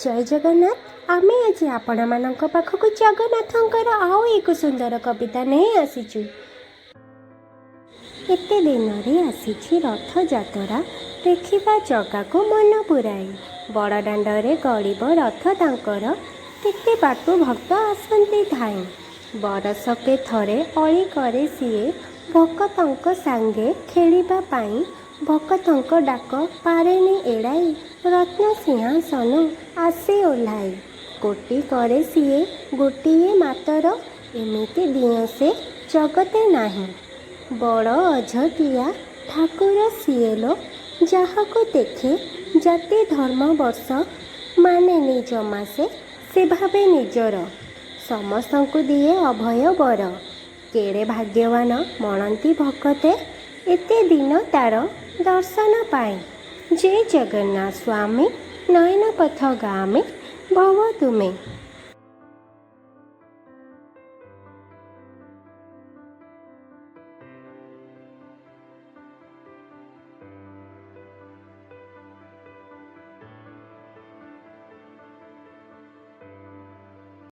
ଜୟ ଜଗନ୍ନାଥ। ଆମେ ଆଜି ଆପଣମାନଙ୍କ ପାଖକୁ ଜଗନ୍ନାଥଙ୍କର ଆଉ ଏକ ସୁନ୍ଦର କବିତା ନେଇ ଆସିଛୁ। ଏତେ ଦିନରେ ଆସିଛି ରଥଯାତ୍ରା, ଦେଖିବା ଜଗାକୁ ମନ ପୁରାଇ। ବଡ଼ ଦାଣ୍ଡରେ ଗଡ଼ିବ ରଥ ତାଙ୍କର, କେତେ ବାଟୁ ଭକ୍ତ ଆସନ୍ତି ଧାଇଁ। ବରଷକେ ଥରେ ଅଳି କରେ ସିଏ ଭକତଙ୍କ ସାଙ୍ଗେ ଖେଳିବା ପାଇଁ। ଭକତଙ୍କ ଡାକ ପାରେନି ଏଡ଼ାଇ, ରତ୍ନ ସିଂହାସନୁ ଆସେ ଓହ୍ଲାଇ। କୋଟି କରେ ସିଏ ଗୋଟିଏ ମାତର, ଏମିତି ଦିଅଁ ସେ ଜଗତେ ନାହିଁ। ବଡ଼ ଅଝଟିଆ ଠାକୁର ସିଏ ଲୋ, ଯାହାକୁ ଦେଖେ ଜାତି ଧର୍ମ ବର୍ଷ ମାନେନି ଜମା ସେ, ସେ ଭାବେ ନିଜର। ସମସ୍ତଙ୍କୁ ଦିଏ ଅଭୟ ବର। କେଡ଼େ ଭାଗ୍ୟବାନ ମଣନ୍ତି ଭକତେ, ଏତେ ଦିନ ତାର ଦର୍ଶନ ପାଇ। ଜୟ ଜଗନ୍ନାଥ ସ୍ୱାମୀ, ନୟନ ପଥଗାମୀ ଭବ ତୁମେ।